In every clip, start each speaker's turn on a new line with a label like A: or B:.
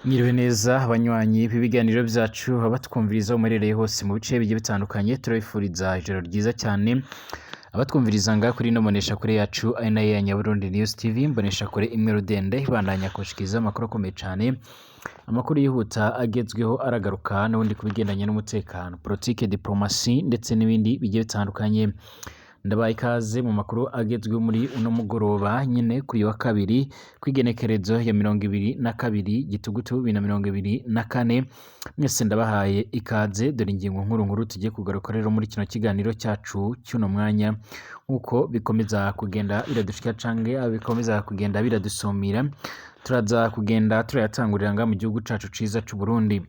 A: Mwiriwe neza abanywanyi b'ibiganiro byacu, abatwumviriza aho muherereye hose mu bice bigiye bitandukanye, turabifuriza ijoro ryiza cyane. Abatwumviriza ngaha kuri ino mboneshakure yacu ari nayo ya Nyaburundi News TV, mboneshakure imwe rudende ibandanya kubashikiriza amakuru akomeye cyane, amakuru yihuta agezweho, aragaruka n'ubundi ku bigendanye n'umutekano, politike, diplomasi ndetse n'ibindi bigiye bitandukanye. Ndabaye ikaze mu makuru agezweho muri uno mugoroba nyine kuri wa kabiri, kw'igenekerezo ya 22 Gitugutu 2024. Mwese ndabahaye ikaze. Dore ingingo nkuru nkuru tugiye kugaruka rero muri kino kiganiro cyacu cy'uno mwanya, nk'uko bikomeza kugenda biradushika canke bikomeza kugenda biradusumira. Turaza kugenda turayatangurira ngaha mu gihugu cacu ciza c'u Burundi.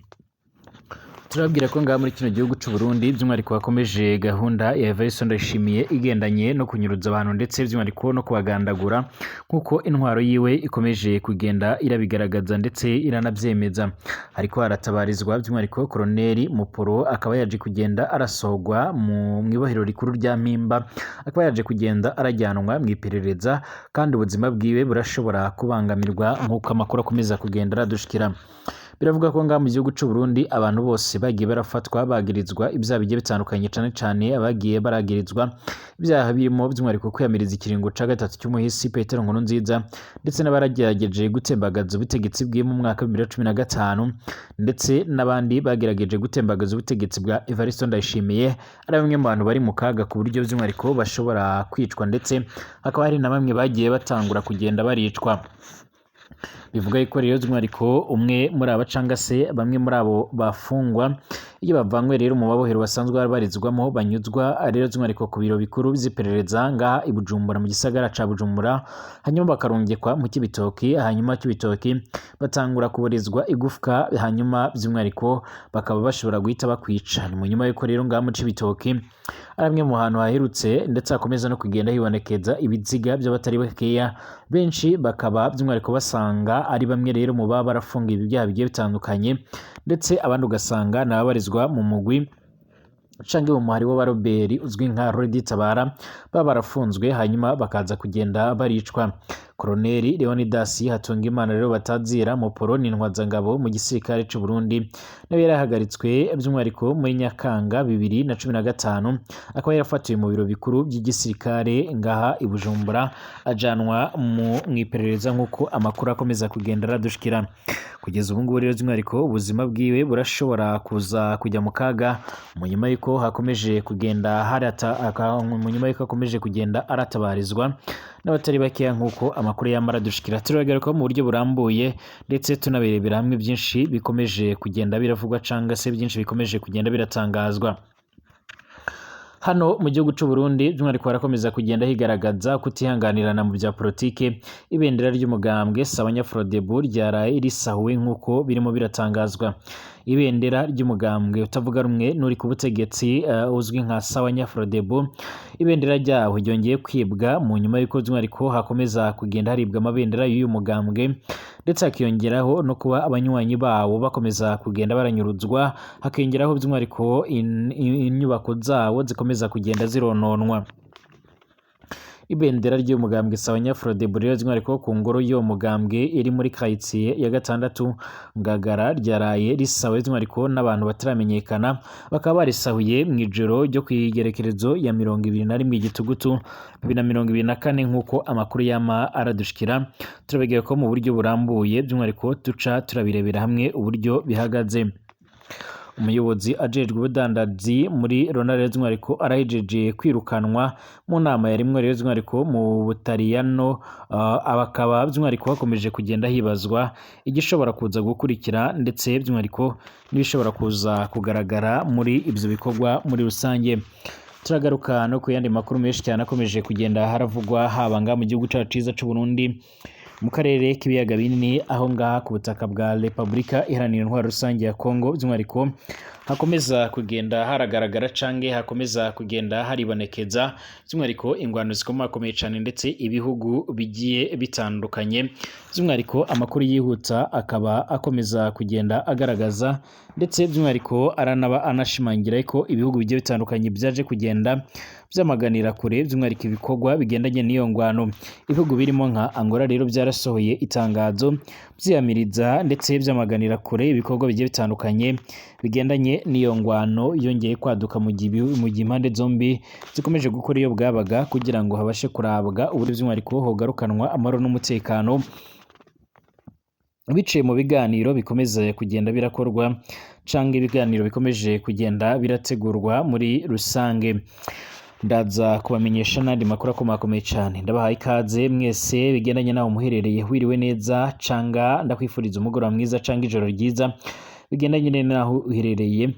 A: Turababwira ko ngaha muri kino gihugu c'u Burundi by'umwihariko hakomeje gahunda ya Evariste Ndayishimiye igendanye no kunyuruza abantu ndetse by'umwihariko no kubagandagura, nk'uko intwaro yiwe ikomeje kugenda irabigaragaza ndetse iranabyemeza. Hariko haratabarizwa by'umwihariko Koloneli Muporo, akaba yaje kugenda arasohogwa mu ibohero rikuru rya Mpimba, akaba yaje kugenda arajyanwa mu iperereza, kandi ubuzima bwiwe burashobora kubangamirwa nk'uko amakuru akomeza kugenda aradushikira. Biravuga ko ngaha mu gihugu c'u Burundi abantu bose bagiye barafatwa bagirizwa ibyaha bigiye bitandukanye, cane cane abagiye baragirizwa ibyaha birimo by'umwihariko kwiyamiriza ikiringo ca gatatu cy'umuhisi Petero Nkurunziza, ndetse n'abaragerageje gutembagaza ubutegetsi bwiwe mu mwaka wa 2015, ndetse n'abandi bagerageje gutembagaza ubutegetsi bwa Evariste Ndayishimiye, ari bamwe mu bantu bari mu kaga ku buryo by'umwihariko bashobora kwicwa, ndetse hakaba hari na bamwe bagiye batangura kugenda baricwa. Bivuga yuko rero by'umwihariko umwe muri aba canga se bamwe muri abo bafungwa, iyo bavanywe rero mu mabohero basanzwe babarizwamo, banyuzwa rero by'umwihariko ku biro bikuru vy'iperereza ngaha i Bujumbura, mu gisagara ca Bujumbura, hanyuma bakarungikwa mu Cibitoki. Hanyuma Cibitoki batangura kuburizwa igufwa, hanyuma by'umwihariko bakaba bashobora guhita bakwica. Ni mu nyuma yuko rero ngaha mu Cibitoki ari hamwe mu hantu haherutse ndetse hakomeza no kugenda hibonekeza ibiziga by'abatari bakeya, benshi bakaba by'umwihariko basanga ari bamwe rero mu baba barafungiwe ibyaha bigiye bitandukanye, ndetse abandi ugasanga ni ababarizwa mu mugwi canke mu muhari w'abaroberi uzwi nka Redi Tabara, baba barafunzwe hanyuma bakaza kugenda baricwa. Koloneli Leonidas Hatungimana rero batazira Muporo, ni intwazangabo mu gisirikare c'u Burundi, nawe yarahagaritswe by'umwihariko muri Nyakanga 2015, akaba yarafatiwe mu biro bikuru by'igisirikare ngaha i Bujumbura, ajanwa mu iperereza nk'uko amakuru akomeza kugenda aradushikira. Kugeza ubu ngubu rero by'umwihariko ubuzima bwiwe burashobora kuza kujya mu kaga mu nyuma y'uko hakomeje kugenda harata, mu nyuma y'uko hakomeje kugenda aratabarizwa n'abatari bakeya nk'uko amakuru yamara dushikira. Turagaruka mu buryo burambuye ndetse tunabirebera hamwe byinshi bikomeje kugenda biravugwa canga se byinshi bikomeje kugenda biratangazwa. Hano mu gihugu c'u Burundi by'umwihariko harakomeza kugenda higaragaza kutihanganirana mu bya politike. Ibendera ry'umugambwe Sawanya-Frodebu ryaraye risahuwe nk'uko birimo biratangazwa. Ibendera ry'umugambwe utavuga rumwe n'uri ku butegetsi uzwi nka Sawanya-Frodebu, ibendera ryawo ryongeye kwibwa mu nyuma y'uko by'umwihariko hakomeza kugenda haribwa amabendera y'uyu mugambwe, ndetse hakiyongeraho no kuba abanywanyi bawo bakomeza kugenda baranyuruzwa, hakiyongeraho by'umwihariko inyubako zawo zikomeza kugenda zirononwa. Ibendera ry'uyu mugambwe Sawanya-Frodebu rero by'umwihariko ku ngoro y'uwo mugambwe iri muri karitsiye ya gatandatu Ngagara ryaraye risahuwe by'umwihariko n'abantu bataramenyekana, bakaba barisahuye mu ijoro ryo ku igerekerezo ya 21 Gitugutu 2024, nk'uko amakuru yama aradushikira. Turababwira ko mu buryo burambuye by'umwihariko duca turabirebera hamwe uburyo bihagaze. Umuyobozi ajejwe ubudandaji muri Rona rero by'umwihariko arahejeje kwirukanwa mu nama yarimwe rero by'umwihariko mu Butaliyano, bakaba by'umwihariko hakomeje kugenda hibazwa igishobora kuza gukurikira ndetse by'umwihariko n'ibishobora kuza kugaragara muri ibyo bikorwa muri rusange. Turagaruka no ku yandi makuru menshi cyane akomeje kugenda haravugwa haba ngaha mu gihugu cyacu ciza c'u Burundi, mu karere k'ibiyaga binini, aho ngaha ku butaka bwa Repubulika Iharanira Intwaro Rusange ya Kongo by'umwihariko Hakomeza kugenda haragaragara canke hakomeza kugenda haribonekeza by'umwihariko ingwano zikomakomeye cane ndetse ibihugu bigiye bitandukanye, by'umwihariko amakuru yihuta akaba akomeza kugenda agaragaza ndetse by'umwihariko aranaba anashimangira ko ibihugu bigiye bitandukanye byaje kugenda byamaganira kure by'umwihariko ibikorwa bigendanye n'iyo ngwano. Ibihugu birimo nka Angola rero byarasohoye itangazo byiyamiriza ndetse byamaganira kure ibikorwa bigiye bitandukanye bigendanye n'iyo ngwano yongeye kwaduka mu gihe impande zombi zikomeje gukora iyo bwabaga kugira ngo habashe kurabwa uburyo by'umwihariko hogarukanwa amahoro n'umutekano biciye mu biganiro bikomeza kugenda birakorwa canke ibiganiro bikomeje kugenda birategurwa muri rusange. Ndaza kubamenyesha n'andi makuru akomakomeye cane. Ndabahaye ikaze mwese bigendanye naho muherereye, wiriwe neza canga ndakwifuriza umugoroba mwiza canga ijoro ryiza bigendanye naho uherereye.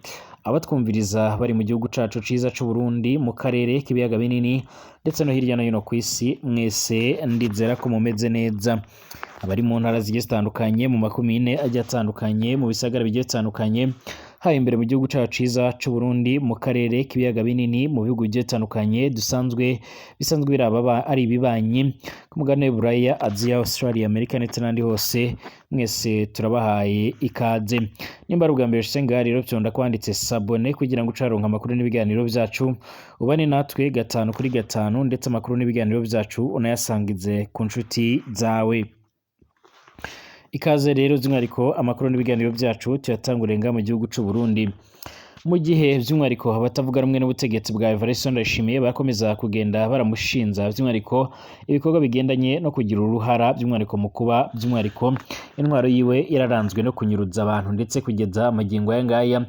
A: Abatwumviriza bari mu gihugu cacu ciza c'u Burundi, mu karere k'ibiyaga binini ndetse no hirya no hino ku isi, mwese ndizera ko mumeze neza. Abari mu ntara zigiye zitandukanye, mu makomine agiye atandukanye, mu bisagara bigiye bitandukanye, haba imbere mu gihugu cacu ciza c'u Burundi, mu karere k'ibiyaga binini, mu bihugu bigiye bitandukanye dusanzwe bisanzwe biraba ari ibibanyi ku mugabane w'Iburaya, Aziya, Australia, Amerika ndetse n'ahandi hose, mwese turabahaye ikaze. Nimba ari ubwa mbere ushitse ngaha rero, vyonda kwanditse sabone kugira ngo ucaronka amakuru n'ibiganiro vyacu, ubane natwe gatanu kuri gatanu, ndetse amakuru n'ibiganiro vyacu unayasangize ku nshuti zawe. Ikaze rero by'umwihariko amakuru n'ibiganiro byacu tuyatanguriye ngaha mu gihugu c'u Burundi. Mu gihe by'umwihariko abatavuga rumwe n'ubutegetsi bwa Evariste Ndayishimiye bakomeza kugenda baramushinza by'umwihariko ibikorwa bigendanye no kugira uruhara by'umwihariko mu kuba by'umwihariko intwaro yiwe yararanzwe no kunyuruza abantu, ndetse kugeza amagingo aya ngaya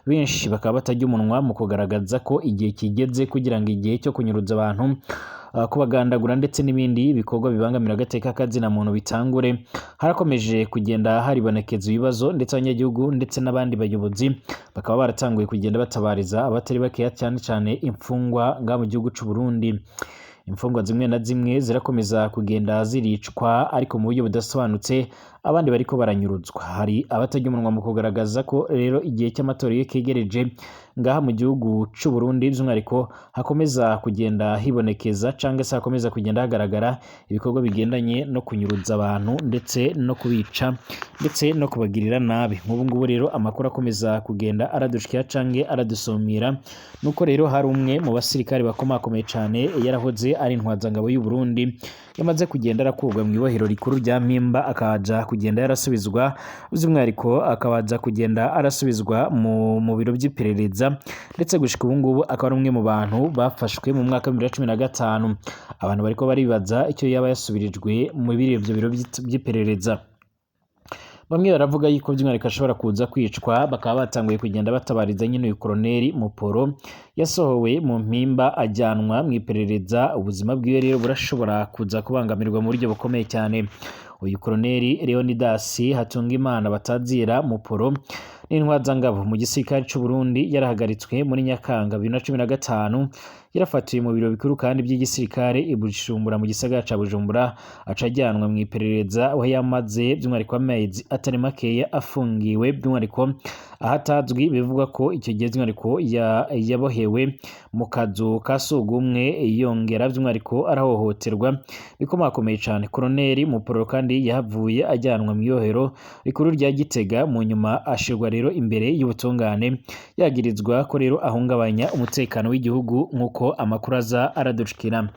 A: benshi bakaba batajya umunwa mu kugaragaza ko igihe kigeze kugira ngo igihe cyo kunyuruza abantu, kubagandagura ndetse n'ibindi bikorwa bibangamira agateka kazina muntu bitangure. Harakomeje kugenda haribonekeza ibibazo, ndetse abanyagihugu ndetse n'abandi bayobozi bakaba baratanguye kugenda batabariza abatari bakeya, cyane cyane imfungwa ngaha mu gihugu c'u Burundi. Imfungwa zimwe na zimwe zirakomeza kugenda ziricwa ariko mu buryo budasobanutse, abandi bariko baranyuruzwa. Hari abatajya umunwa mu kugaragaza ko rero igihe cy'amatora iyo kegereje ngaha mu gihugu c'u Burundi, by'umwihariko hakomeza kugenda hibonekeza canke se hakomeza kugenda hagaragara ibikorwa bigendanye no kunyuruza abantu ndetse no kubica ndetse no kubagirira nabi. Nk'ubu ngubu rero amakuru akomeza kugenda aradushikira canke aradusumira nuko rero hari umwe mu basirikare bakomakomeye cane yarahoze ari intwazangabo y'u Burundi yamaze kugenda arakurwa mu ibohero rikuru rya Mpimba, akaja kugenda yarasubizwa by'umwihariko akabaza kugenda arasubizwa mu biro by'iperereza, ndetse gushika ubu ngubu akaba ari umwe mu bantu bafashwe mu mwaka wa 2015. Abantu bariko baribaza icyo yaba yasubirijwe muri ivyo biro by'iperereza. Bamwe baravuga yuko by'umwihariko ashobora kuza kwicwa, bakaba batanguye kugenda batabariza nyine uyu koroneri Muporo yasohowe mu Mpimba ajyanwa mu iperereza. Ubuzima bwiwe rero burashobora kuza kubangamirwa mu buryo bukomeye cyane. Uyu koroneri Leonidas Hatungimana batazira Muporo n'intwazangabo mu gisirikare c'u Burundi yarahagaritswe muri Nyakanga 2015, yarafatiwe mu biro bikuru kandi by'igisirikare i Bujumbura mu gisagara ca Bujumbura, aca ajyanwa mu iperereza aho yamaze by'umwihariko amezi atari makeya afungiwe by'umwihariko ahatazwi. Bivugwa ko icyo gihe by'umwihariko yabohewe mu kazu ka sugumwe, yongera by'umwihariko arahohoterwa bikomakomeye cane. Koroneri Muporo kandi yahavuye ajyanwa mu ibohero rikuru rya Gitega, mu nyuma ashirwa rero imbere y'ubutungane yagirizwa ko rero ahungabanya umutekano w'igihugu nk'uko amakuru aza aradushikira.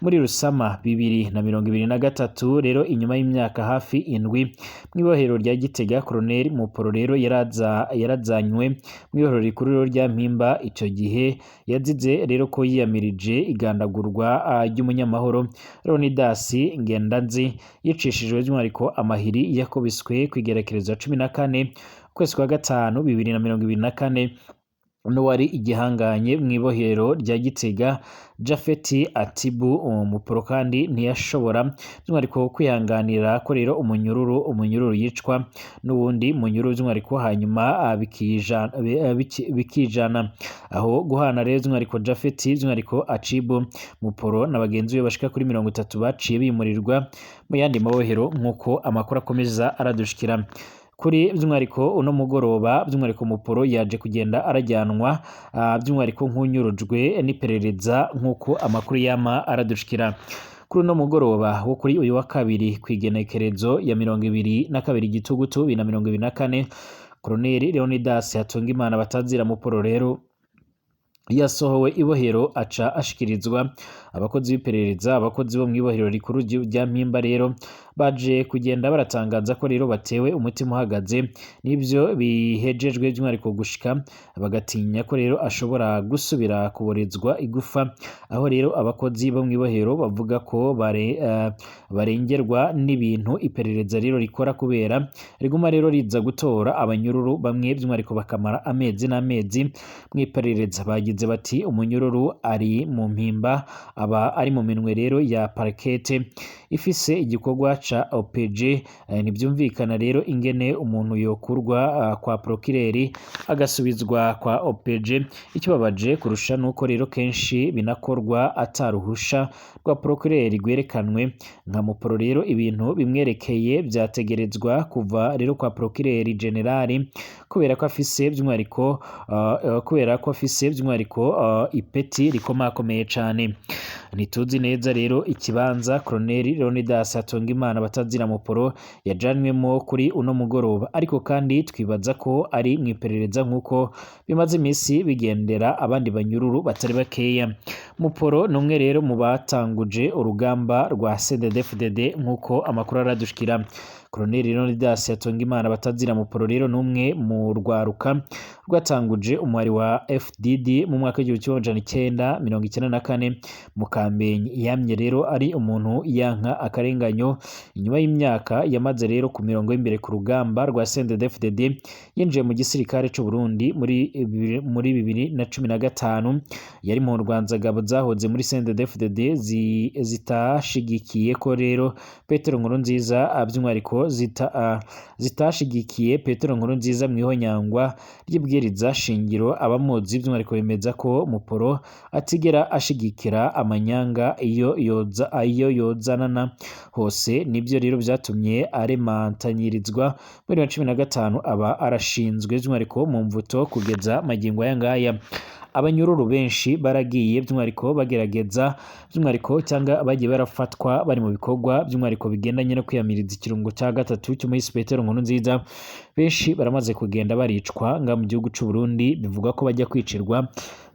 A: Muri Rusama 2023 rero, inyuma y'imyaka hafi 7 mu ibohero rya Gitega, Koroneri Muporo rero yarazanywe mu ibohero rikuru rero rya Mpimba. Ico gihe yazize rero ko yiyamirije igandagurwa ry'umunyamahoro Leonidas Ngendanzi yicishijwe by'umwihariko amahiri yakubiswe kw'igerekerezo 14 ukwezi kwa gatanu 2024 n'uwari igihanganye mu ibohero rya Gitega Jafeti Atibu. Uwo Muporo kandi ntiyashobora by'umwihariko kwihanganira ko rero umunyururu yicwa n'uwundi munyururu by'umwihariko hanyuma bikijana aho guhana rero by'umwihariko Jafeti by'umwihariko Acibu Muporo na bagenzi be bashika kuri 30 baciye bimurirwa mu yandi mabohero nk'uko amakuru akomeza aradushikira. Kuri by'umwihariko uno mugoroba, by'umwihariko Muporo yaje kugenda arajyanwa by'umwihariko nk'unyurujwe n'iperereza, nk'uko amakuru yama aradushikira. Kuri uno mugoroba wo kuri uyu wa kabiri, kw'igenekerezo ya 22 Gitugutu 2024, Colonel Leonidas Hatungimana batazira Muporo rero yasohowe ibohero, aca ashikirizwa abakozi b'iperereza. Abakozi bo mw'ibohero rikuru rya Mpimba rero baje kugenda baratangaza ko rero batewe umutima uhagaze n'ibyo bihejejwe, by'umwihariko gushika bagatinya ko rero ashobora gusubira kuborezwa igufa, aho rero abakozi bo mw'ibohero bavuga ko barengerwa n'ibintu iperereza rero rikora, kubera riguma rero riza gutora abanyururu bamwe, by'umwihariko bakamara amezi n'amezi mw'iperereza. Bagize bati: "Umunyururu ari mu Mpimba aba ari mu minwe rero ya parquet ifise igikorwa ca OPG. Ntibyumvikana rero ingene umuntu yokurwa kwa procureur agasubizwa kwa OPG. Ikibabaje kurusha nuko rero kenshi binakorwa ataruhusha rwa procureur rwerekanwe. Nka Muporo rero, ibintu bimwerekeye vyategerezwa kuva rero kwa procureur général, kubera ko afise by'umwihariko ipeti rikomakomeye cane. Ntituzi neza rero ikibanza Colonel Leonidas Hatungimana batazira Muporo yajanywemo kuri uno mugoroba, ariko kandi twibaza ko ari mu iperereza, nk'uko bimaze iminsi bigendera abandi banyururu batari bakeya." Muporo ni umwe rero mu batanguje urugamba rwa CNDD-FDD, nk'uko amakuru aradushikira. Colonel Leonidas Hatungimana batazira Muporo rero ni umwe mu rwaruka rwatanguje umuhari wa FDD mu mwaka w'1994 mu Kambenyi. Yamye rero ari umuntu yanka akarenganyo. Inyuma y'imyaka yamaze rero ku mirongo y'imbere ku rugamba rwa CNDD-FDD, yinjiye mu gisirikare c'u Burundi muri 2015. Yari mu rwanzagabo zahoze muri CNDD-FDD zitashigikiye ko rero Petero Nkurunziza, by'umwihariko zitashigikiye Petero Nkurunziza mw'ihonyangwa ry'ibwiriza shingiro. Abamuzi by'umwihariko bemeza ko Muporo atigera ashigikira amanyanga iyo yoza iyo yozanana hose. Nibyo rero byatumye aremantanyirizwa muri 2015, aba arashinzwe by'umwihariko mu mvuto kugeza magingo aya ngaya. Abanyururu benshi baragiye by'umwihariko bagerageza by'umwihariko cyangwa bagiye barafatwa bari mu bikorwa by'umwihariko bigendanye no kwiyamiriza ikirungo cya gatatu cy'umuhisi Petero Nkurunziza. Benshi baramaze kugenda baricwa ngaha mu gihugu c'u Burundi. Bivugwa ko bajya kwicirwa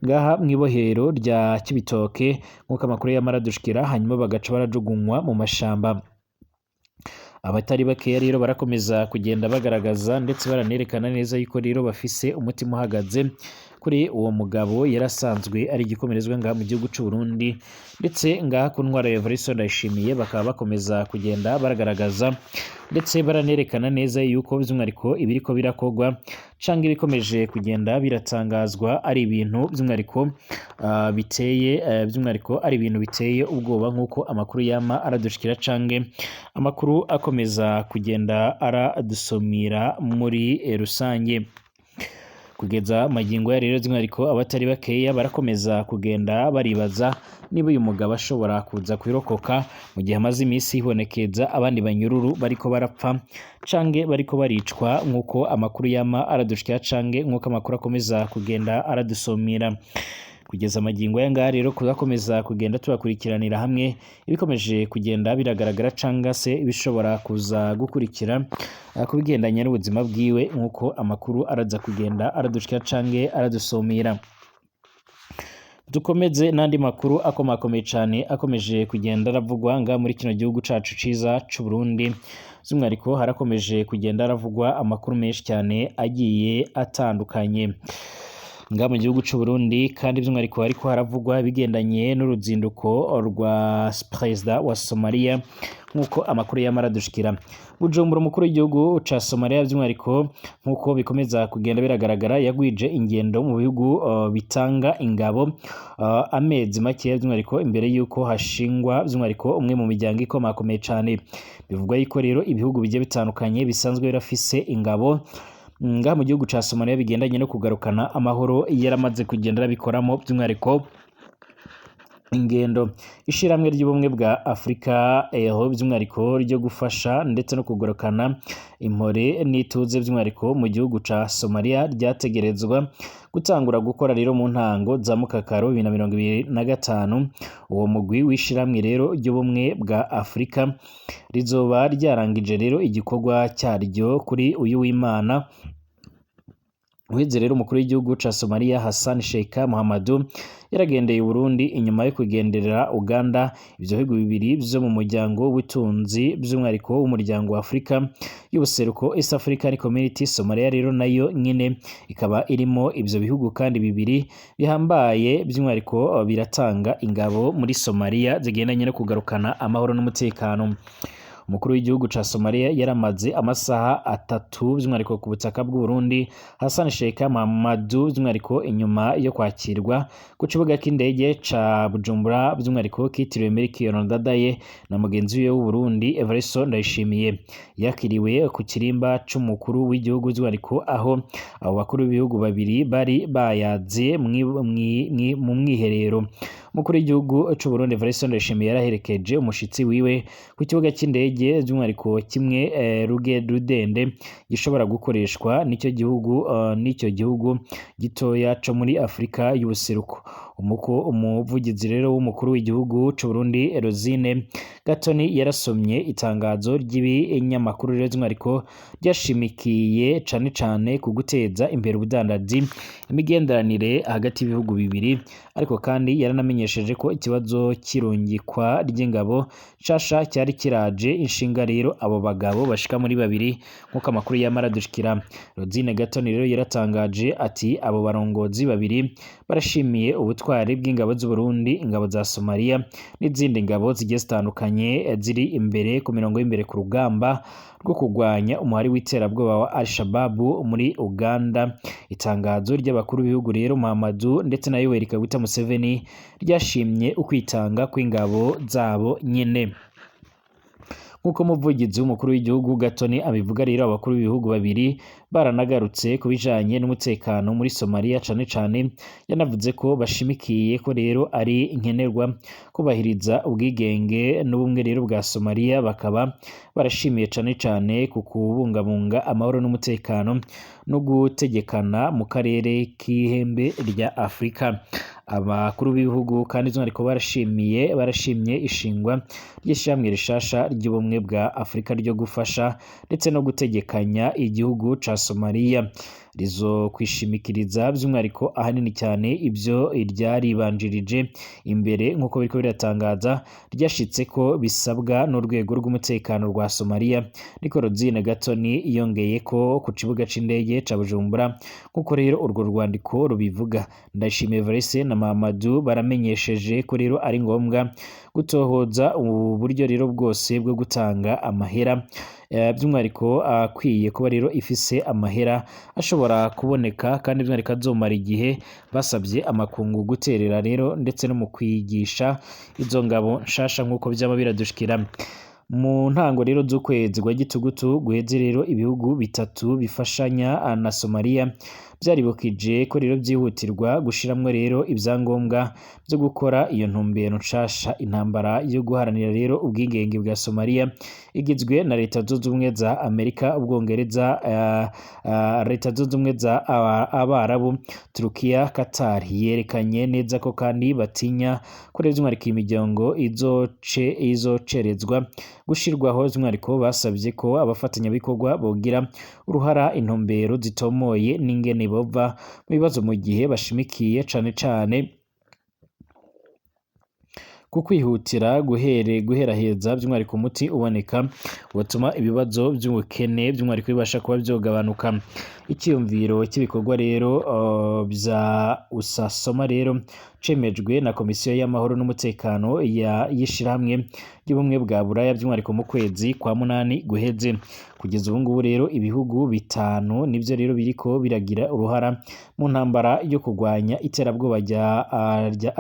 A: ngaha mw'ibohero rya Cibitoke, nk'uko amakuru yamara dushikira, hanyuma bagaca barajugunywa mu mashamba. Abatari bakeya rero barakomeza kugenda bagaragaza ndetse baranerekana neza yuko rero bafise umutima uhagaze kuri uwo mugabo yarasanzwe ari igikomerezwa ngaha mu gihugu c'u Burundi, ndetse ngaha ku ntwaro ya Evariste Ndayishimiye. Bakaba bakomeza kugenda baragaragaza ndetse baranerekana neza yuko by'umwihariko ibiriko birakorwa canke ibikomeje kugenda biratangazwa ari ibintu by'umwihariko biteye by'umwihariko ari ibintu biteye ubwoba, nk'uko amakuru yama aradushikira canke amakuru akomeza kugenda aradusomira muri rusange. Kugeza magingo ya rero, by'umwihariko abatari bakeya barakomeza kugenda baribaza niba uyu mugabo ashobora kuza kwirokoka, mu gihe amaze iminsi hibonekeza abandi banyururu bariko barapfa canke bariko baricwa, nk'uko amakuru yama aradushikira canke nk'uko amakuru akomeza kugenda aradusomera. Kugeza magingo aya ngaya rero, kuzakomeza kugenda tubakurikiranira hamwe ibikomeje kugenda biragaragara canga se ibishobora kuza gukurikira ku bigendanye n'ubuzima bwiwe, nk'uko amakuru araza kugenda aradushikira canke aradusomera. Dukomeze n'andi makuru akomakomeye cane akomeje kugenda aravugwa nga muri kino gihugu cacu ciza c'u Burundi. By'umwihariko harakomeje kugenda haravugwa amakuru menshi cyane agiye atandukanye nga mu gihugu c'u Burundi, kandi by'umwihariko hariko haravugwa ibigendanye n'uruzinduko rwa perezida wa Somalia, nk'uko amakuru yamara dushikira. Bujumbura, umukuru w'igihugu ca Somalia, by'umwihariko nk'uko bikomeza kugenda biragaragara, yagwije ingendo mu bihugu bitanga ingabo, amezi make by'umwihariko imbere y'uko hashingwa by'umwihariko umwe mu miryango ikomakomeye cane. Bivugwa yuko rero ibihugu bigiye bitandukanye bisanzwe birafise ingabo ngaha mu gihugu ca Somalia bigendanye no kugarukana amahoro yaramaze kugenda arabikoramo, by'umwihariko Ingendo ishirahamwe ry'ubumwe bwa Afrika eho by'umwihariko ryo gufasha ndetse no kugorokana impore n'ituze by'umwihariko mu gihugu ca Somalia ryategerezwa gutangura gukora rero mu ntango za mukakaro 2025. Uwo mugwi w'ishirahamwe rero ry'ubumwe bwa Afrika rizoba ryarangije rero igikorwa cyaryo kuri uyu w'Imana uheze. Rero umukuru w'igihugu ca Somalia Hassan Sheikh Mohamadu yaragendeye Burundi inyuma yo kugenderera Uganda. Ivyo bihugu bibiri vyo mu muryango w'ubutunzi by'umwihariko w'umuryango wa Afrika y'ubuseruko, East African Community. Somalia rero nayo nyene ikaba irimo ivyo bihugu kandi bibiri bihambaye by'umwihariko biratanga ingabo muri Somalia zigendanye no kugarukana amahoro n'umutekano. Umukuru w'igihugu ca Somalia yaramaze amasaha 3 by'umwihariko ku butaka bw'u Burundi, Hassan Sheikh Mohamadu, by'umwihariko inyuma yo kwakirwa ku kibuga cy'indege ca Bujumbura by'umwihariko kitiriwe Melchior Ndadaye na mugenzi wiwe w'u Burundi Evariste Ndayishimiye. Yakiriwe ku kirimba c'umukuru w'igihugu by'umwihariko, aho abo bakuru b'ibihugu babiri bari bayaze mu mwiherero. Umukuru w'igihugu c'u Burundi Evariste Ndayishimiye yaraherekeje umushitsi wiwe ku kibuga cy'indege by'umwihariko kimwe ruge rudende gishobora gukoreshwa n'icyo gihugu n'icyo gihugu gitoya co muri Afrika y'ubuseruko. Umuvugizi rero w'umukuru w'igihugu c'u Burundi Rosine Gatoni yarasomye itangazo ry'ibinyamakuru rero by'umwihariko ryashimikiye cane cane ku guteza imbere ubudandaji, imigenderanire hagati y'ibihugu bibiri, ariko kandi yaranamenyesheje ko ikibazo cy'irungikwa ry'ingabo nshasha cyari kiraje inshinga rero abo bagabo bashika muri babiri, nk'uko amakuru yamara dushikira. Rosine Gatoni rero yaratangaje ati: "Abo barongozi babiri barashimiye ubutwari bw'ingabo z'u Burundi, ingabo za Somalia n'izindi ngabo zigiye zitandukanye ziri imbere ku mirongo y'imbere ku rugamba rwo kurwanya umuhari w'iterabwoba wa Al-Shabaab muri Uganda." Itangazo ry'abakuru b'ibihugu rero Muhammadu ndetse na Yoweri Kaguta Museveni ryashimye ukwitanga kw'ingabo zabo nyene. Nk'uko umuvugizi w'umukuru w'igihugu Gatoni abivuga rero, abakuru b'ibihugu babiri baranagarutse ku bijanye n'umutekano muri Somalia cane cane. Yanavuze ko bashimikiye ko rero ari nkenerwa kubahiriza ubwigenge n'ubumwe rero bwa Somalia, bakaba barashimiye cane cane ku kubungabunga amahoro n'umutekano no gutegekana mu karere k'ihembe rya Afrika. Abakuru b'ibihugu kandi by'umwihariko barashimye ishingwa ry'ishirahamwe rishasha ry'ubumwe bwa Afrika ryo gufasha ndetse no gutegekanya igihugu ca Somalia, rizo kwishimikiriza by'umwihariko ahanini cyane ibyo iryaribanjirije imbere, nk'uko biriko biratangaza ryashitse ko bisabwa n'urwego rw'umutekano rwa Somalia. Niko Rosine Gatoni yongeye ko ku kibuga c'indege ca Bujumbura, nk'uko rero urwo rwandiko rubivuga. Ndayishimiye Evariste na Mamadou baramenyesheje ko rero ari ngombwa gutohoza ubu buryo rero bwose bwo gutanga amahera by'umwihariko akwiye kuba rero ifise amahera ashobora kuboneka kandi by'umwihariko azomara igihe. Basabye amakungu guterera rero ndetse no mu kwigisha izo ngabo nshasha, nk'uko byaba biradushikira. Mu ntango rero z'ukwezi kwa gitugutu guheze rero, ibihugu bitatu bifashanya na Somalia byaribukije ko rero byihutirwa gushiramwo rero ibyangombwa byo gukora iyo ntumbero nshasha. Intambara yo guharanira rero ubwigenge bwa Somalia igizwe na Leta Zunze Ubumwe za Amerika, Ubwongereza, Leta Zunze Ubumwe za Abarabu, Turukiya, Qatar, yerekanye neza ko kandi batinya ko rero by'umwihariko iyi miryango izocerezwa gushirwaho. By'umwihariko basabye ko abafatanyabikorwa bogira uruhara, intumbero zitomoye n'ingene bova mu bibazo, mu gihe bashimikiye cane cane ku kwihutira guheraheza by'umwihariko umuti uboneka watuma ibibazo by'ubukene by'umwihariko bibasha kuba byogabanuka. Icyiyumviro cy'ibikorwa rero bya usasoma rero cemejwe na komisiyo y'amahoro n'umutekano ya y'ishirahamwe ry'ubumwe bwa Buraya by'umwihariko mu kwezi kwa munani guheze. Kugeza ubu ngubu rero ibihugu bitanu nivyo rero biriko biragira uruhara mu ntambara yo kurwanya iterabwoba rya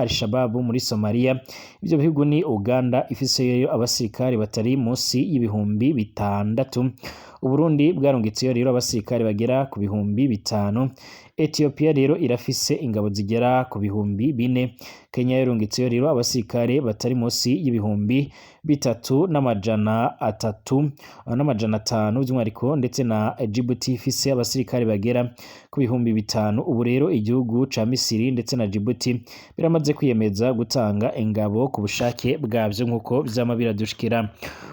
A: Al-Shabaab muri Somalia. Ivyo bihugu ni Uganda ifiseyo abasirikare batari munsi y'6,000, Uburundi bwarungitseyo rero abasirikare bagera ku 5,000. Ethiopia rero irafise ingabo zigera ku 4000. Kenya yarungitseyo rero abasirikare batari munsi y'3300 n'500 by'umwihariko, ndetse na Djibouti ifise abasirikare bagera ku 5000. Ubu rero igihugu ca Misiri ndetse na Djibouti biramaze kwiyemeza gutanga ingabo ku bushake bwavyo nk'uko vyama biradushikira.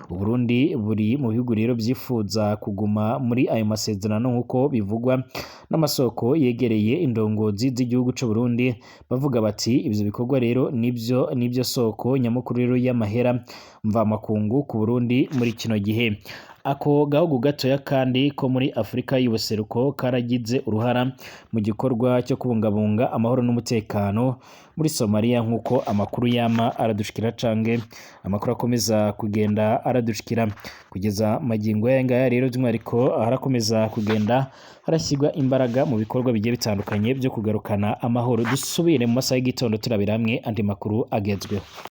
A: Uburundi buri mu bihugu rero vyifuza kuguma muri ayo masezerano nk'uko bivugwa n'amasoko yegereye indongozi z'igihugu c'u Burundi, bavuga bati ivyo bikorwa rero nivyo soko nyamukuru rero y'amahera mvamakungu ku Burundi muri kino gihe. Ako gahugu gatoya kandi ko muri Afrika y'ubuseruko karagize uruhara mu gikorwa cyo kubungabunga amahoro n'umutekano muri Somalia, nk'uko amakuru yama aradushikira canke amakuru akomeza kugenda aradushikira kugeza magingo aya ngaya. Rero by'umwihariko harakomeza kugenda harashyirwa imbaraga mu bikorwa bigiye bitandukanye byo kugarukana amahoro. Dusubire mu masaha y'igitondo turabira hamwe andi makuru agezweho.